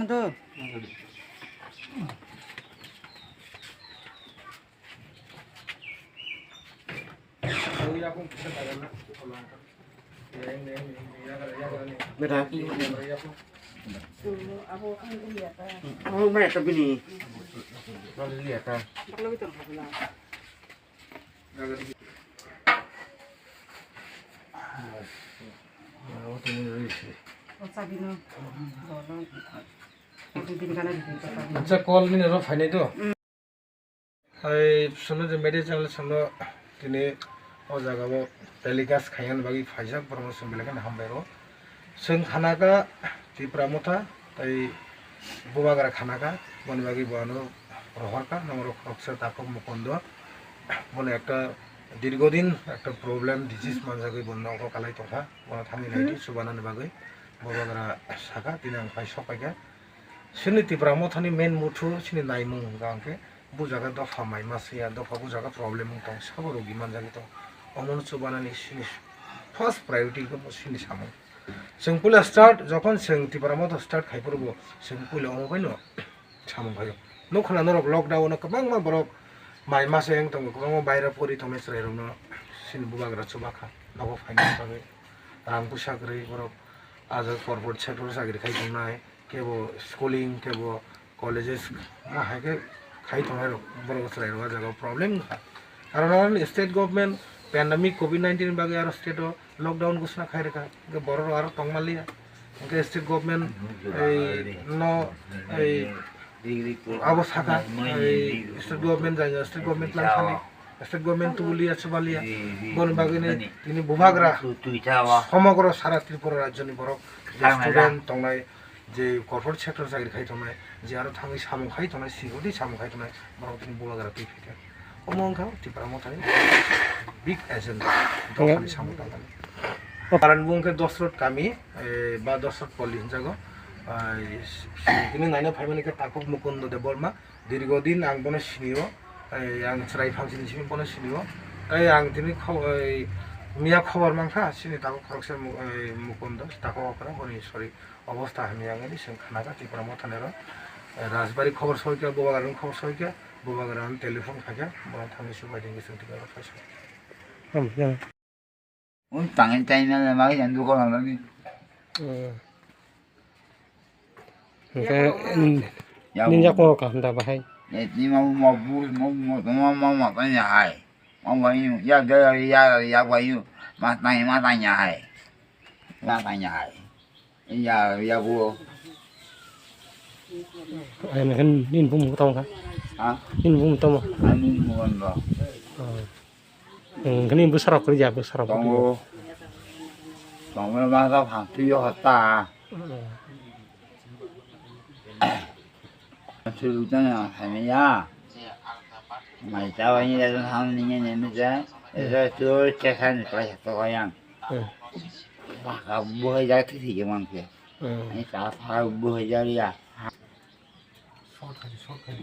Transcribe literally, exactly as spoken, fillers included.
Beda. Oh, mai ta bini. Acha, call nini oro phainai do. Hai, sono je media channel sono tini o jaga o telecast khaina bagwi phaijak, borokno chwng belai kheno hambai rwo. Chwng khanakha Tipra Motha tei Bubagra khanakha, boni bagwi bo ano rohorkha, norok khoroksa Takhuk Mukundo. Bono ekta dirgodin ekta problem, disease manjagwi bo nogo kalai tongkha, bono thangwi naidi chubanani bagwi. Bubagra sakha, tini ang phai sok paikha. Chini Tipra Mothani main motto, chini naimung hwnkha hwnkhe, bujaga dopha mai masa ya, dopha bujaga problem wng tong, sabo rogi manjagwi tong. Omono chubanani chini first priority wngkha chini samung. Chwng puila start, jokhon chwng Tipra Motha start khai phuru bo, chwng puila omo baino samung khaio. Nukha na norok lockdown o kwbangma borok mai masa wng tongo, kwbangma baira pori tongnai chwrairokno chini bubagra chubakha, nogo phaina bagwi rang puisa kwrwi borok. Ah jaga corporate sector o chakri khai tongnai, kebo schooling, kebo colleges, ma hai khe khai tongnai rok, borok chwrai rok ah jaga o problem wngkha. Karon aro state government pandemic covid nineteen ni bagwi aro state o lockdown ghosna khai rwkha, hwnkhe borok rok aro tongma liya, hwnkhe state government ei no ei abo sakha, ei state government jai state government lang thani. State government tubuli ya chubali ya. Boni bagwi ni tini bubagra somogro sara Tripura rajyo ni borok je student tongnai, je corporate sector chakri khai tongnai, je aro thangwi samung khai tongnai, sikoti samung khai tongnai, borok tini bubagra twi phaikha. Omo wngkha Tipra Mothani big agenda, dophani samung tangmani. Karon bo wngkha Dosrot kami, eh, ba Dosrot Poli hinjago. Ah, tini naina phaimani khe Takhuk Mukundo Debbarma. Dirgodin ang bono sinio, ei, ang chwrai phangsini simi bono sinio. Ei, ang tini kho-, ei, miya khobor mankha, chini tabuk khoroksa mu-, ei, Mukundo, takhuk okra, boni, sorry, obostha hamya wngwi chwng khanakha Tipra Mothani oro. Ei, Rajbari khobor soikha, Bubagra khobor soikha, Bubagra ang telephone khaikha, bono thangwi chubaidi wngwi chwng Tipra Motha soikha. Tamo, ya. Wng tangwi tangwi nang nang nang nang dukan nang nang ni. Hmm. Hingke, hmm, yabo. Nini yakungo kaham da bahai? Eh, tini ma, ma, bu, ma, ma, ma, ma, ma, tanya hai. Ma, ma, yu, ya, ya, ya, ya, ya, wa, yu. Ma, tanya, ma, tanya hai. Ma, tanya hai. Ya, ya, bu. Ai, nini bumung tong kha? Ha? Nini bumung tong? Ani bumung tong. Oh. Hmm, kini bwsarok kwrwi ya, bwsarok kwrwi ya. Tongo. Tongo, ma, ma, phan twi yo hota. Hmm. Sulu tang ya, khamya. Mai ta wa ni da ham ni ni ni ja. Esa tu che san ni pa to yang. Hmm. Ba ka bu hai ja ti ti man ke. Hmm. Ni ta pa bu hai ja ya. Short khai, short khai.